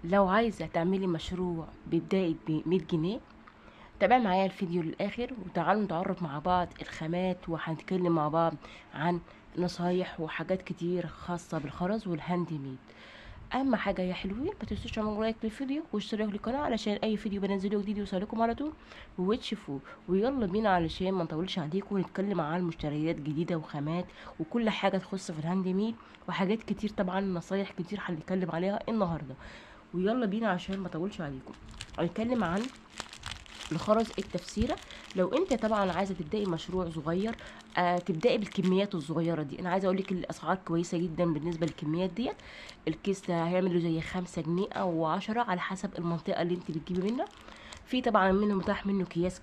لو عايزة تعملي مشروع ببداية ب100 جنيه، تابعي معايا الفيديو للآخر وتعالوا نتعرف مع بعض الخامات، وهنتكلم مع بعض عن نصايح وحاجات كتير خاصة بالخرز وال handmade. اهم حاجة يا حلوين ما تنسوش تعملوا like للفيديو واشتراك للقناة علشان اي فيديو بنزله جديد يوصلكم على طول وتشوفوه. ويلا بينا علشان ما نطولش عليكم ونتكلم عن مشتريات جديدة وخامات وكل حاجة تخص في ال handmade وحاجات كتير، طبعا نصايح كتير هنتكلم عليها النهارده. ويلا بينا عشان ما اطولش عليكم هنتكلم عن الخرز التفسيره. لو انت طبعا عايزه تبداي مشروع صغير تبداي بالكميات الصغيرة دي. انا عايزه اقول لك الاسعار كويسة جدا بالنسبة للكميات ديت. الكيس هيعمل له زي 5 جنيه او 10 على حسب المنطقة اللي انت بتجيبي منها. في طبعا منه متاح منه اكياس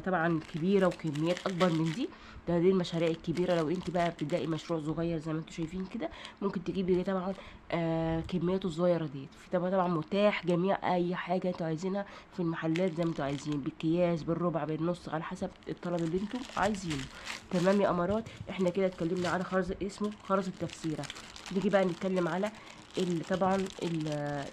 طبعا كبيرة وكميات اكبر من دي. ده دي المشاريع الكبيرة. لو انت بقى بتبداي مشروع صغير زي ما انتم شايفين كده ممكن تجيبي طبعا كمياته الصغيرة ديت. في طبعا متاح جميع اي حاجة انتوا عايزينها في المحلات زي ما انتوا عايزين، بالكياس بالربع بالنص على حسب الطلب اللي انتم عايزينه. تمام يا امارات، احنا كده اتكلمنا على خرز اسمه خرز التفسيره. نيجي بقى نتكلم على طبعا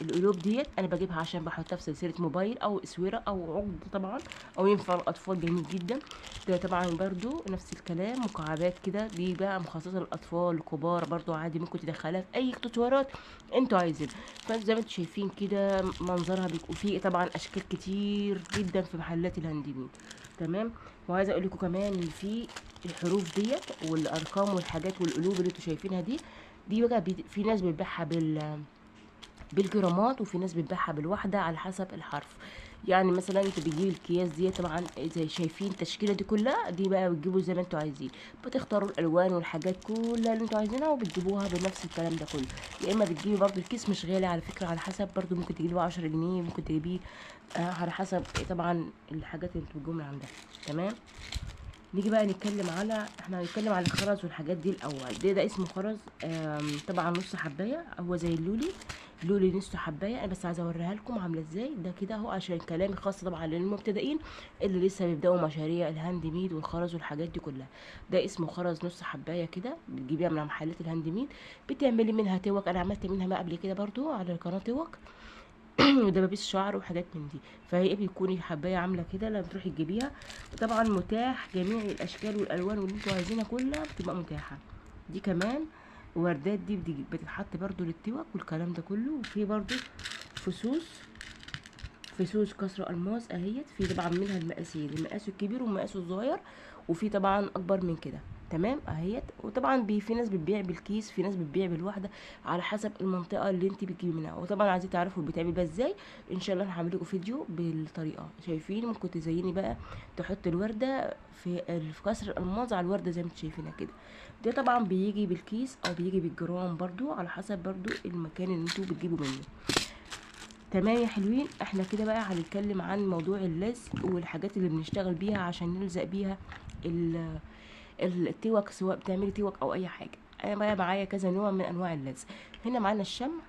القلوب ديت. انا بجيبها عشان بحطها في سلسلة موبايل او اسورة او عقد طبعا، او ينفع الاطفال جميل جدا. ده طبعا برضو نفس الكلام، مكعبات كده، دي بقى مخصصة للاطفال الكبار برضو عادي، ممكن تدخلها في اي اكسسوارات انتوا عايزينها. فزي ما انتوا شايفين كده منظرها بيبقى فيه طبعا اشكال كتير جدا في محلات ال handmade. تمام. وعايزه اقول لكم كمان ان في الحروف ديت والارقام والحاجات والقلوب اللي انتوا شايفينها دي، دي بقى في ناس بتبيعها بالجرامات وفي ناس بتبيعها بالوحدة على حسب الحرف. يعني مثلا انت بتجيب الكياس دي طبعا زي شايفين التشكيلة دي كلها، دي بقى بتجيبوا زي ما انتوا عايزين، بتختاروا الالوان والحاجات كلها اللي انتوا عايزينها وبتجيبوها بنفس الكلام ده كله. يا اما بتجيبي برضو الكيس مش غالي على فكرة، على حسب برضو ممكن تجيبيه 10 جنيه، ممكن تجيبيه على حسب طبعا الحاجات اللي انتوا بتجيبوها من عندها. تمام. نيجي بقى نتكلم على احنا هنتكلم على الخرز والحاجات دي الاول. ده اسمه خرز طبعا نص حبايه، هو زي اللولي، لولي نص حبايه. انا بس عايزه اوريها لكم عامله ازاي. ده كده اهو عشان كلامي خاص طبعا للمبتدئين اللي لسه بيبداوا مشاريع ال handmade والخرز والحاجات دي كلها. ده اسمه خرز نص حبايه كده، بتجيبيها من محلات ال handmade، بتعملي منها توك. انا عملت منها ما قبل كده برضو على القناة توك ودبابيس شعر وحاجات من دي. فهي بيكون حبايه عامله كده لما تروحي تجيبيها. طبعا متاح جميع الاشكال والالوان واللي انتوا عايزينها كلها بتبقى متاحة. دي كمان وردات دي بتتحط برضو للتوك والكلام ده كله. وفي برضو فصوص كسر الماس اهيت. في طبعا منها المقاسين، المقاس الكبير والمقاس الصغير، وفي طبعا اكبر من كده. تمام اهيت. وطبعا في ناس بتبيع بالكيس، في ناس بتبيع بالواحده على حسب المنطقة اللي انت بتجيبي منها. وطبعا عايزين تعرفوا بتعمل بقى ازاي، ان شاء الله انا هعمل لكم فيديو بالطريقة. شايفين ممكن تزيني بقى تحط الورده في كسر الالماس على الورده زي ما انتم شايفينها كده. ده طبعا بيجي بالكيس او بيجي بالجرام برضو على حسب برضو المكان اللي انتوا بتجيبوا منه. تمام يا حلوين. احنا كده بقى هنتكلم عن موضوع اللزق والحاجات اللي بنشتغل بيها عشان نلزق بيها التوك، سواء بتعملي توك او اي حاجة. انا بقى معايا كذا نوع من انواع اللزق. هنا معانا الشمع.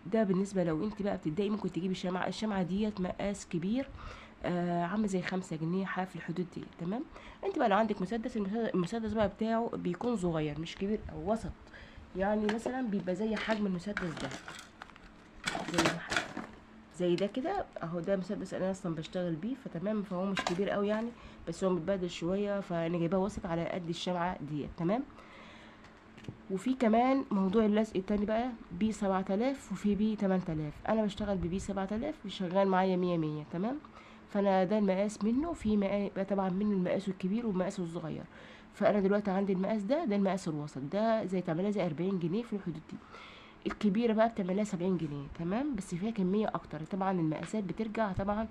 ده بالنسبة لو انت بقى بتبداي ممكن تجيبي شمعة. الشمعة ديت مقاس كبير عامل زي 5 جنيه حاجة في الحدود دي. تمام. انت بقى لو عندك مسدس، المسدس بقى بتاعه بيكون صغير مش كبير او وسط، يعني مثلا بيبقى زي حجم المسدس ده، زي ده كده اهو. ده مسدس انا اصلا بشتغل بيه، فتمام. فهو مش كبير قوي يعني، بس هو متبهدل شوية، فانا جايباه وسط على قد الشمعة ديت. تمام. وفي كمان موضوع اللزق التاني بقى B 7000 وفي B 8000. انا بشتغل ب B 7000 شغال معايا 100 100. تمام. فانا ده المقاس منه، في مقاس طبعا منه المقاس الكبير والمقاس الصغير. فانا دلوقتي عندي المقاس ده، ده المقاس الوسط، ده زي تعملها زي 40 جنيه في الحدود دي. الكبيرة بقى بتعملها 70 جنيه. تمام. بس فيها كمية اكتر. طبعا المقاسات بترجع طبعا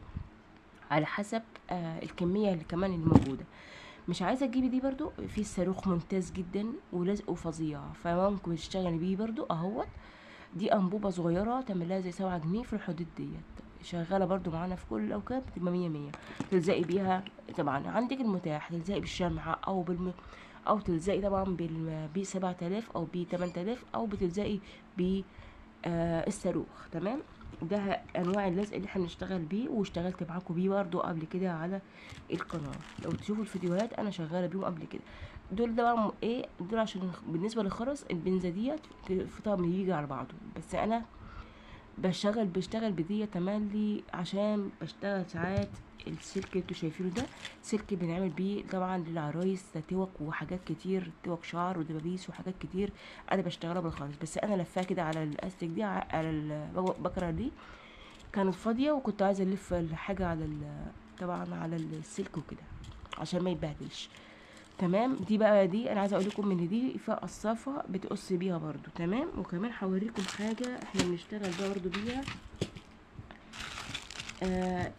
على حسب الكمية اللي كمان الموجودة. مش عايزه تجيبي دي برضو، في الصاروخ ممتاز جدا ولزقه فظيع، فممكن تشتغلي بيه برضو اهوت. دي انبوبة صغيرة تعملها زي 7 جنيه في الحدود ديت، شغالة برضو معانا في كل الاوقات، بتبقى 100 100. تلزقي بيها طبعا عندك المتاح، تلزقي بالشمعه او او تلزقي طبعا بال B 7000 او B 8000 او بتلزقي ب الصاروخ. تمام. ده انواع اللزق اللي احنا بنشتغل بيه، واشتغلت معاكم بيه برضو قبل كده على القناة. لو تشوفوا الفيديوهات انا شغالة بيهم قبل كده. دول طبعا ايه دول عشان بالنسبة للخرز البنزه ديت في طقم بيجي على بعضه، بس انا بشتغل بدي تملي، عشان بشتغل ساعات السلك اللي انتوا شايفينه ده، سلك بنعمل بيه طبعا للعرايس توك وحاجات كتير، توك شعر ودبابيس وحاجات كتير، انا بشتغلها بالخرز. بس انا لفاها كده على الاستك دي، على البكرة دي كانت فاضية، وكنت عايزه الف الحاجة على طبعا على السلك وكده عشان ما يتبهدلش. تمام. دي بقى دي انا عايزه اقول لكم ان دي فيها قصافه بتقص بيها برضو. تمام. وكمان هوريكم حاجة احنا بنشتغل بقى برضو بيها،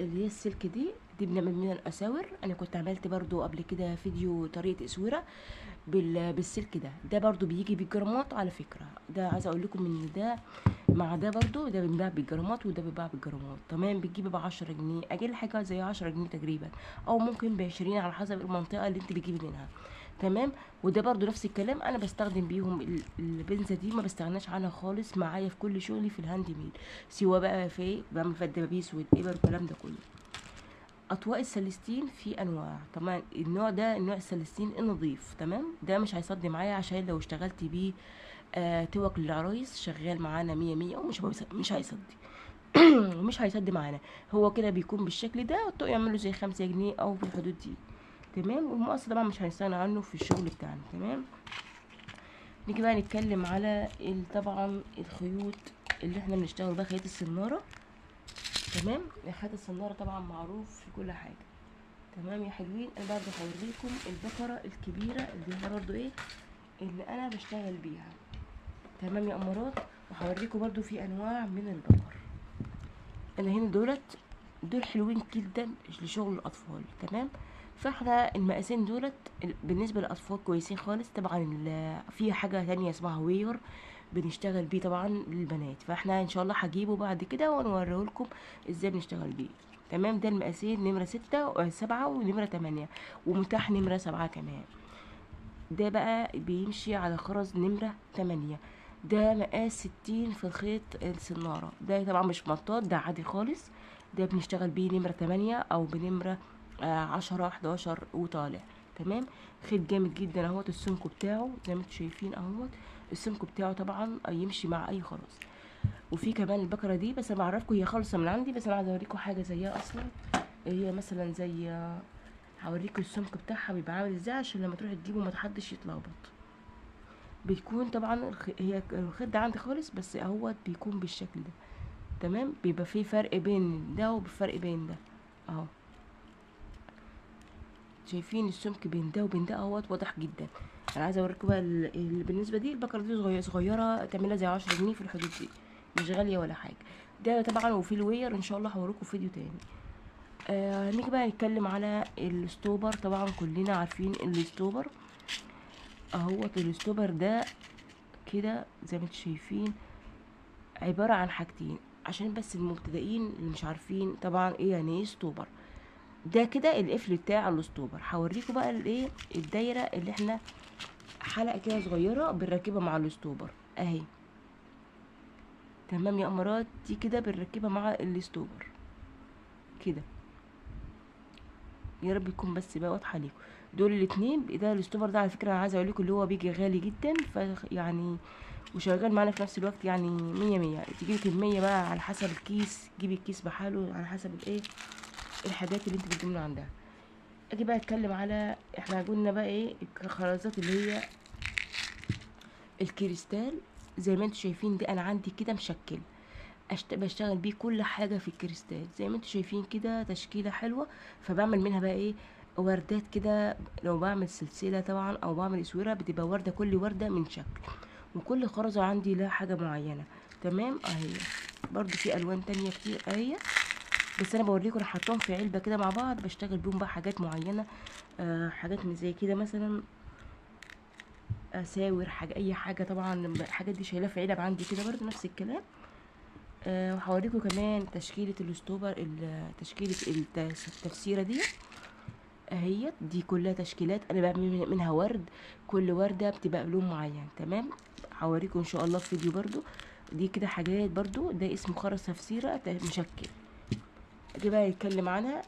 اللي هي السلك دي بنعمل منها الاساور. انا كنت عملت برضو قبل كده فيديو طريقه اسورة بالسلك ده. ده برضو بيجي بالجرامات على فكرة. ده عايزه اقول لكم ان ده مع ده برضو، ده بيتباع بالجرامات وده بيتباع بالجرامات. تمام. بتجيبي ب10 جنيه، اقل حاجة زي 10 جنيه تقريبا، او ممكن ب20 على حسب المنطقة اللي انت بتجيبي منها. تمام. وده برضو نفس الكلام، انا بستخدم بيهم البنزه دي، ما بستغناش عنها خالص معايا في كل شغلي في ال handmade، سواء بقى في بعمل في الدبابيس والابر والكلام ده كله. اطواق السلستين في انواع طبعا، النوع ده النوع السلستين النظيف. تمام. ده مش هيصدي معايا، عشان لو اشتغلت بيه توك للعرايس شغال معانا 100 100، ومش مش هيصدي مش هيصدي معانا. هو كده بيكون بالشكل ده، والطوق يعمله زي 5 جنيه او في الحدود دي. تمام. والمقص طبعا مش هنستغنى عنه في الشغل بتاعنا. تمام. نيجي بقى نتكلم على طبعا الخيوط اللي احنا بنشتغل بقى، خيط السناره. تمام. خيط السناره طبعا معروف في كل حاجة. تمام يا حلوين. انا برضه هوريكم البكرة الكبيرة اللي هي برضه ايه اللي انا بشتغل بيها. تمام يا امارات. وهوريكم برضه في انواع من البكر. انا هنا دول حلوين جدا لشغل الاطفال. تمام. فاحنا المقاسين دولت بالنسبة للاطفال كويسين خالص. طبعا في حاجة تانية اسمها wire بنشتغل بيه طبعا للبنات، فاحنا ان شاء الله هجيبه بعد كده ونوريه لكم ازاي بنشتغل بيه. تمام. ده المقاسين نمره 6 و7 ونمره 8، ومتاح نمره 7 كمان. ده بقى بيمشي على خرز نمره 8. ده مقاس 60 في الخيط السناره. ده طبعا مش مطاط، ده عادي خالص. ده بنشتغل بيه نمره 8 او بنمره 10 11 وطالع. تمام. خيط جامد جدا اهوت، السمك بتاعه زي ما انتم شايفين اهوت، السمك بتاعه طبعا يمشي مع اي خرز. وفي كمان البكرة دي، بس انا بعرفكم هي خالصة من عندي، بس انا عايزه اوريكم حاجة زيها اصلا. هي مثلا زي هوريكم السمك بتاعها بيبقى عامل ازاي، عشان لما تروحي تجيبه ما تحدش يتلخبط. بتكون طبعا هي الخيط ده عندي خالص، بس اهوت بيكون بالشكل ده. تمام. بيبقى فيه فرق بين ده وفرق بين ده اهو، شايفين السمك بين ده وبين ده اهوت واضح جدا. انا عايزه اوريكم بقى بالنسبة دي البكرة دي صغيرة، تعملها زي 10 جنيه في الحدود دي، مش غالية ولا حاجة. ده طبعا وفي ال wire ان شاء الله هوريكم فيديو تاني. نيجي بقى نتكلم على ال stopper. طبعا كلنا عارفين ال stopper اهوت. ال stopper ده كده زي ما انتم شايفين عبارة عن حاجتين، عشان بس المبتدئين اللي مش عارفين طبعا ايه يعني ايه stopper. ده كده القفل بتاع ال stopper. هوريكم بقى الايه الدايرة اللي احنا حلقة كده صغيرة بنركبها مع ال stopper اهي. تمام يا امارات. دي كده بنركبها مع ال stopper كده، يا رب يكون بس بقى واضحة ليكم. دول الاتنين. ده ال stopper ده على فكرة انا عايزه اقول لكم اللي هو بيجي غالي جدا، يعني وشغال معانا في نفس الوقت، يعني 100 100. تجيبي كمية بقى على حسب الكيس، جيبي الكيس بحاله على حسب الايه الحاجات اللي انت بتجيبها من عندها. اجي بقى اتكلم على احنا قلنا بقى ايه الخرزات اللي هي الكريستال. زي ما انتم شايفين دي انا عندي كده مشكل، بشتغل بيه كل حاجة في الكريستال زي ما انتم شايفين كده، تشكيله حلوة. فبعمل منها بقى ايه وردات كده، لو بعمل سلسلة طبعا او بعمل اسورة بتبقى ورده، كل ورده من شكل، وكل خرزة عندي لها حاجة معينة. تمام اهي. برضو في الوان تانية كتير اهي، بس انا بوريكم انا حطاهم في علبة كده مع بعض، بشتغل بيهم بقى حاجات معينة. حاجات من زي كده مثلا اساور، حاجة اي حاجة طبعا الحاجات دي شايلاها في علب عندي كده برضو نفس الكلام. وهوريكم كمان تشكيله ال stopper، تشكيله التفسيره دي اهيت. دي كلها تشكيلات انا بعمل منها ورد، كل ورده بتبقى بلون معين. تمام. هوريكم ان شاء الله في فيديو برضو. دي كده حاجات برضو، ده اسمه خرز تفسيره مشكل. اجي بقى نتكلم عنها.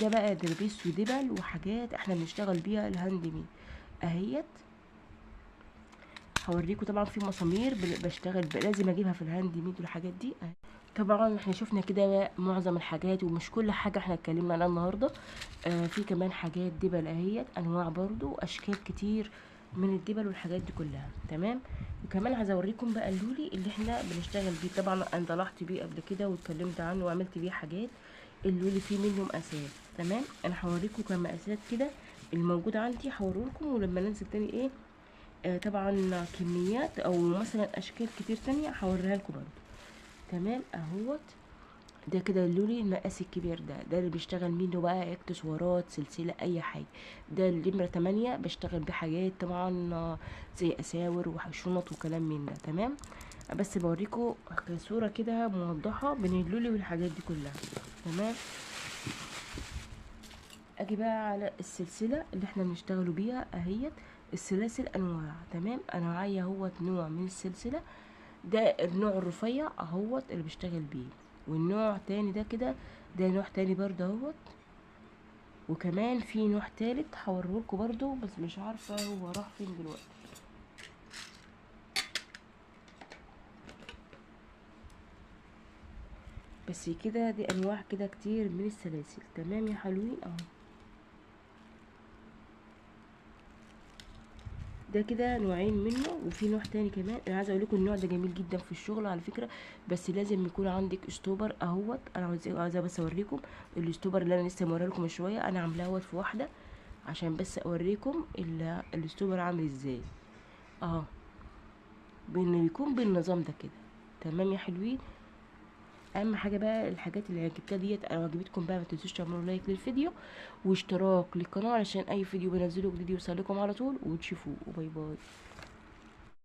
ده بقى دبابيس ودبل وحاجات احنا بنشتغل بيها ال handmade اهيت. هوريكم طبعا في مسامير بشتغل لازم اجيبها في ال handmade والحاجات دي. طبعا احنا شفنا كده معظم الحاجات، ومش كل حاجة احنا اتكلمنا عنها النهارده. في كمان حاجات دبل اهيت، انواع برضو اشكال كتير من الدبل والحاجات دي كلها. تمام. وكمان عايزه اوريكم بقى اللولي اللي احنا بنشتغل بيه. طبعا انا طلعت بيه قبل كده واتكلمت عنه وعملت بيه حاجات. اللولي فيه منه مقاسات. تمام. انا هوريكم كم مقاسات كده الموجود عندي، هوريكم ولما ننزل تاني ايه طبعا كميات او مثلا اشكال كتير تانية هوريها لكم برضو. تمام اهوت. ده كده اللولي المقاس الكبير ده اللي بيشتغل منه بقى اكسسوارات، سلسلة، اي حاجة. ده النمرة 8 بشتغل بيه حاجات طبعا زي اساور وشنط وكلام من ده. تمام. بس بوريكم صوره كده موضحة بين اللولي والحاجات دي كلها. تمام. اجي بقى على السلسلة اللي احنا بنشتغلوا بيها اهيت. السلاسل انواع. تمام. انا معايا اهوت نوع من السلسلة، ده النوع الرفيع اهوت اللي بشتغل بيه، والنوع تاني ده كده، ده نوع تاني برضه اهوت، وكمان في نوع تالت هوريهولكوا برضه بس مش عارفه هو راح فين دلوقتي. بس كده دي انواع كده كتير من السلاسل. تمام يا حلوين اهو. ده كده نوعين منه، وفي نوع تاني كمان. انا عايزه اقول لكم النوع ده جميل جدا في الشغل على فكرة، بس لازم يكون عندك stopper اهوت. انا عايزه بس اوريكم ال stopper اللي انا لسه موريه لكم من شوية. انا عاملاه اهوت في واحدة عشان بس اوريكم ال stopper عامل ازاي اهو، بيكون بالنظام ده كده. تمام يا حلوين. اهم حاجة بقى الحاجات اللي جبتها ديت انا عجبتكم بقى، ما تنسوش تعملوا like للفيديو واشتراك للقناة علشان اي فيديو بنزله جديد يوصل لكم على طول وتشوفوه. و bye bye.